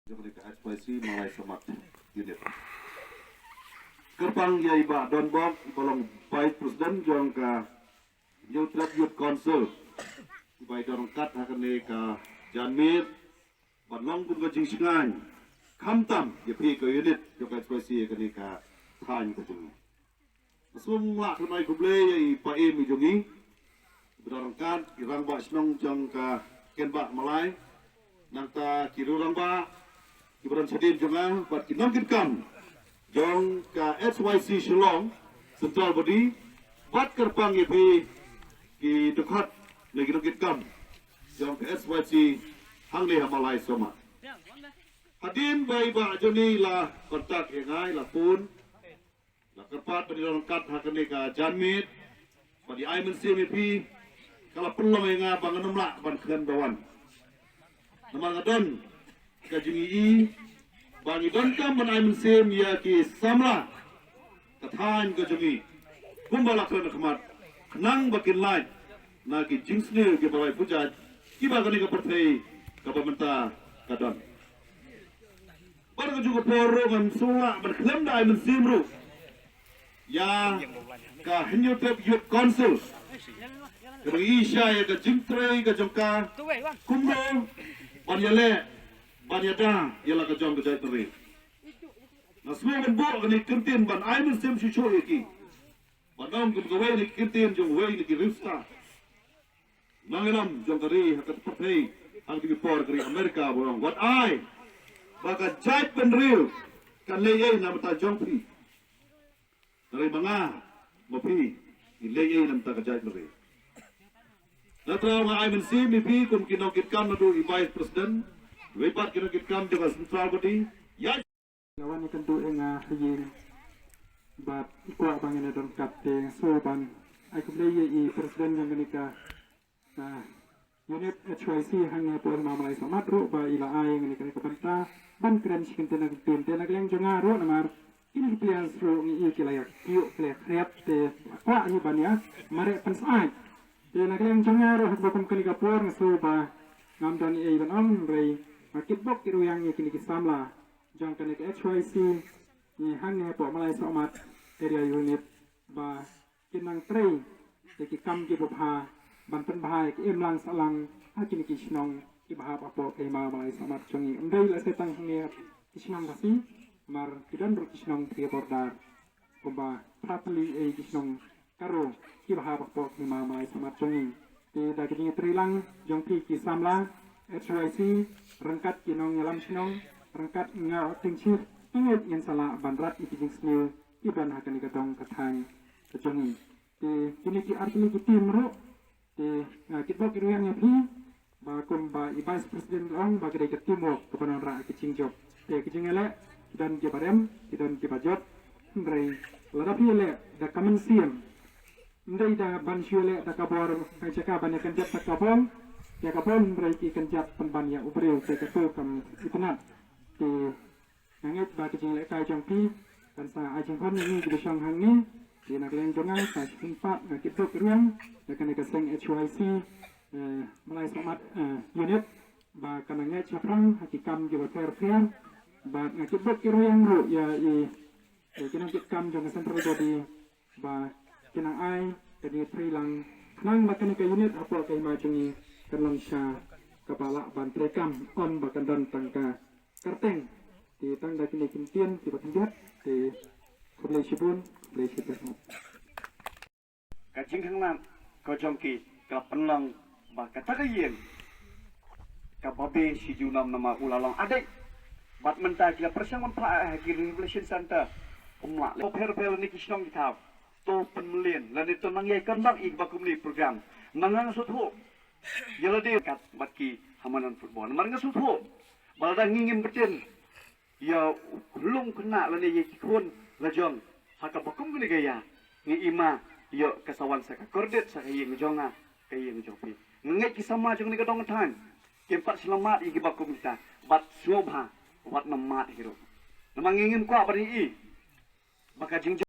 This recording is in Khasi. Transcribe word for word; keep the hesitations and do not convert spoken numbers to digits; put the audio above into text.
Jong ka H Y C Malai Samat Unit. Kyrpang ïa i Bah Don Bok, i ba long Vice President jong ka Hynñiewtrep Youth Council, i ba i don ryngkat ha kane ka janmiet ban long kum ka jingshngaiñ khamtam ïa phi ka unit jong ka H Y C ha kane ka thaiñ ka jong ngi. Nga sngewbha khlem ai khublei ïa i Paiem i jong ngi, i ba don ryngkat, i rangbah shnong jong ka Kenbah Malai, nangta ki riew rangbah, ki ba don shadien jong nga, bad ki nongkitkam jong ka H Y C Shillong Central Body, bad kyrpang ïa phi ki dkhot ne ki nongkitkam jong ka H Y C hangne ha Malai Samat. Hadien ba i Bah Johnny la contact ïa nga, i la phone, la kyrpad ban ïa don ryngkat ha kane ka janmiet, ban ïa ai mynsiem ïa phi, ka la pynlong ïa nga ba ngan ym lah ban khlem da wan. Namar nga don ka jingïohi ba ngi donkam ban ai mynsiem ïa ki samla ka thaiñ ka jong ngi, kumba la kren ha khmat, khnang ba kin lait na ki jingsniew ki ba lai pujat ki ba kane ka pyrthei kaba mynta ka don. Bad ka juh ka por ruh ngam sngewlah ban khlem da ai mynsiem ruh ïa ka Hynñiewtrep Youth Council, kaba ngi shah ïa ka jingtrei ka jong ka kumno ban ïaleh ban ïada ïa la ka jong ka jaitbynriew. Nga sngewbha ban buh kane ka kyntien ban ai mynsiem shuh shuh ïa ki, ban ong kum kawei na ki kyntien jong uwei na ki riewstad nongïalam jong ka ri ha ka pyrthei, ha ka por ka ri Amerika, ba ong, wat ai ba ka jaitbynriew kan leh ei na bynta jong phi. Hynrei ma nga ma phi ngi leh ei na bynta ka jaitbynriew. Na thaw nga ai mynsiem ïa phi kum ki nongkitkam naduh i Vice President, wei pat ki nongkitkam jong ka Central Body, ïa nga wan ïakynduh ïa nga ha ïing bad i kwah ba ngin ïa don ryngkat, te nga sngewbha ban ai khublei ïa i President jong kane ka, ah, unit H Y C hangne hapoh Hima Malai Samat ruh ba i la ai ïa nga kane ka bynta ban kren shi kyntien ar kyntien. Te na ka liang jong nga ruh namar kine ki players ruh ngi i ki la ïa kiew ki la ïa khriat, te kwah ngi ban ïa mareh pynsyaid. Te na ka liang jong nga ruh ha kaba kum kane ka por nga sngewbha ngam don ei ei ban ong, hynrei nga kitbok kitrwiang ïa kine ki samla jong kane ka H Y C, ngi hangne hapoh Malai Samat Area Unit, ba kin nang trei ïa ki kam kiba bha ban pynbha ïa ka imlang sahlang ha kine ki shnong kiba hap hapoh ka Hima Malai Samat jong ngi. Ym dei lehse tang hangne ki shnong Khasi, namar ki don ruh ki shnong ki border, kumba Phrathali, eh, ki shnong Garo kiba hap hapoh ka Hima Malai Samat jong ngi. Te da ka jingïatreilang jong phi ki samla H Y C ryngkat ki nongïalam shnong, ryngkat Nongïarap Tyngship, ngin, ngin sa lah ban rat ïa ki jingsniew kiba don ha kane ka dong ka thaiñ ka jong ngi. Te kine ki ar tylli ki team ruh, te nga kitbok kitrwiang ïa phi, ba kumba i Vice President la ong ba ka dei ka teamwork kaba wanrah ïa ka jingjop. Te ka jingïaleh ki don kiba rem, ki don kiba jot, hynrei lada phi ïaleh da ka mynsiem, ym dei da ban shu ïaleh da ka bor, ka jaka ban ïa kynjat da ka bom, ïa ka bom hynrei ki kynjat pynban ïa u briew, te kato kam itynnad. Te nga ngeit ba ka jinglehkai jong phi kan sa ai jinghun ïa ngi kiba shong hangne. Te na ka liang jong nga sa shisien pat nga kitbok kitrwiang ïa kane ka seng H Y C, eh, Malai Samat, eh, unit, ba kan nang ngeit shaphrang ha ki kam kiba pher pher. Bad nga kitbok kitrwiang ruh ïa i, ïa ki nongkitkam jong ka Central Body ba Ki nang ai kane ka trei lang khnang ba kane ka unit hapoh ka hima jong ngi kan long sha kaba lah ban trei kam, ym ba kan don tang ka kyrteng. Te tang da kine ki ktien kiba khyndiat te khublei shibun, khublei shibun. Ka jingkhanglad ka jong ki ka pynlong ba kata ka ïing kaba beh shi junom namar u la long adik. Bad mynta ki la pyrshang ban phah ha ki rehabilitation center. Ym lah leh. Pher pher lane ki shnong ki thaw, to pynmlien lane to nang ïai conduct ïa kiba kumne program. Namar nga sngewthuh ïa lade kat bad ki ha madan football. Namar nga sngewthuh ba lada ngi ngim btin ïa u khyllung khynnah lane ïa ki khun la jong ha kaba kum kane ka ïa, ngi i ma ïoh ka sa wan sa ka kordit sa ka ïing jong nga, ka ïing jong phi. Nga ngeit ki samla jong kane ka dong thaiñ kim pat shlem mad ïa kiba kum kita, bad sngewbha wat nym mad hi ruh. Namar ngi ngim kwah ban i ba ka jing